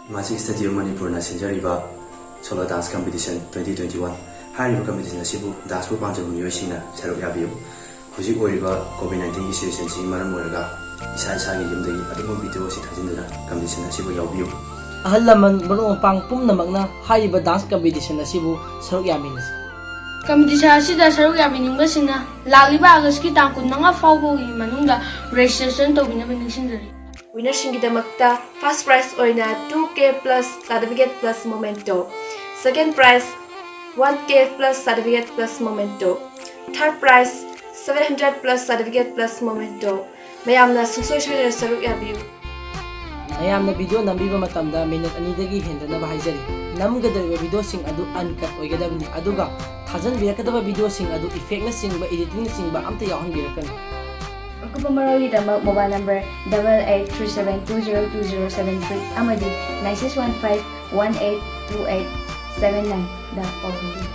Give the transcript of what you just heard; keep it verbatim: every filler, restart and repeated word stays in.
ꯃꯁꯤ ꯁ꯭ꯇꯨꯗꯤꯑꯣ ꯃꯅꯤꯄꯨꯔꯅ ꯁꯤꯟꯖꯔꯤꯕ solo dance competition twenty twenty one. ꯍꯥꯏꯔꯤꯕ ꯀꯝꯄꯤꯇꯤꯁꯟ ꯑꯁꯤꯕꯨ ꯗꯥꯟꯁꯄꯨ ꯄꯥꯝꯖꯕ ꯃꯤꯑꯣꯏꯁꯤꯡꯅ ꯁꯔꯨꯛ ꯌꯥꯕꯤꯌꯨ꯫ ꯍꯧꯖꯤꯛ ꯑꯣꯏꯔꯤꯕ ꯀꯣꯚꯤꯗ ꯅꯥꯏꯟꯇꯤꯟꯒꯤ ꯁꯤꯆꯨꯋꯦꯁꯟꯁꯤꯒꯤ ꯃꯔꯝ ꯑꯣꯏꯔꯒ ꯏꯁꯥ ꯏꯁꯥꯒꯤ ꯌꯨꯝꯗꯒꯤ ꯑꯗꯨꯃꯛ ꯚꯤꯗꯤꯑꯣ ꯑꯁꯤ ꯊꯥꯖꯤꯟꯗꯨꯅ ꯀꯝꯄꯤꯇꯤꯁꯟ ꯑꯁꯤꯕꯨ ꯌꯥꯎꯕꯤꯌꯨ꯫ ꯑꯍꯜ ꯂꯃꯟ, ꯃꯔꯨꯞ ꯃꯄꯥꯡ ꯄꯨꯝꯅꯃꯛꯅ ꯍꯥꯏꯔꯤꯕ ꯗꯥꯟꯁ ꯀꯝꯄꯤꯇꯤꯁꯟ ꯑꯁꯤꯕꯨ ꯁꯔꯨꯛ ꯌꯥꯃꯤꯟꯅꯁꯤ꯫ ꯀꯝꯄꯤꯇꯤꯁꯟ ꯑꯁꯤꯗ ꯁꯔꯨꯛ ꯌꯥꯕꯤꯅꯤꯡꯕꯁꯤꯡꯅ ꯂꯥꯛꯂꯤꯕ ꯑꯥꯒꯁꯀꯤ ꯇꯥꯡ ꯀꯨꯟꯃꯉꯥ ꯐꯥꯎꯕꯒꯤ ꯃꯅꯨꯡꯗ ꯔꯦꯖꯤꯁꯇ꯭ꯔꯦꯁꯟ ꯇꯧꯕꯤꯅꯕ ꯅꯤꯡꯁꯤꯡꯖꯔꯤ꯫ ꯋꯤꯅꯔꯁꯤꯡꯒꯤꯗꯃꯛꯇ ꯐꯥꯔꯁ ꯄ꯭ꯔꯥꯏꯖ ꯑꯣꯏꯅ two K plus certificate plus memento, second prize one K plus certificate plus memento, third prize seven hundred plus certificate plus memento. ꯃꯌꯥꯝꯅ ꯁꯨꯡꯁꯣꯏ ꯁꯣꯏꯗꯅ ꯁꯔꯨꯛ ꯌꯥꯕꯤꯌꯨ꯫ ꯃꯌꯥꯝꯅ ꯚꯤꯗꯤꯑꯣ ꯅꯝꯕꯤꯕ ꯃꯇꯝꯗ ꯃꯤꯅꯤꯠ ꯑꯅꯤꯗꯒꯤ ꯍꯦꯟꯗꯅꯕ ꯍꯥꯏꯖꯔꯤ꯫ ꯅꯝꯒꯗꯧꯔꯤꯕ ꯚꯤꯗꯤꯑꯣꯁꯤꯡ ꯑꯗꯨ ꯑꯟꯀꯠ ꯑꯣꯏꯒꯗꯕꯅꯤ, ꯑꯗꯨꯒ ꯊꯥꯖꯤꯟꯕꯤꯔꯛꯀꯗꯕ ꯚꯤꯗꯤꯑꯣꯁꯤꯡ ꯑꯗꯨ ꯏꯐꯦꯛꯅꯆꯤꯡꯕ, ꯏꯗꯤꯇꯤꯡꯅꯆꯤꯡꯕ ꯑꯝꯇ ꯌꯥꯎꯍꯟꯕꯤꯔꯛꯀꯅꯨ꯫ ꯑꯀꯨꯞꯄ ꯃꯔꯣꯜꯒꯤꯗꯃꯛ mobile number double eight three seven two zero two zero seven three ꯑꯃꯗꯤ nine six one five one eight two eight seven nineꯗ ꯄꯥꯎ ꯐꯥꯎꯕꯤꯌꯨ꯫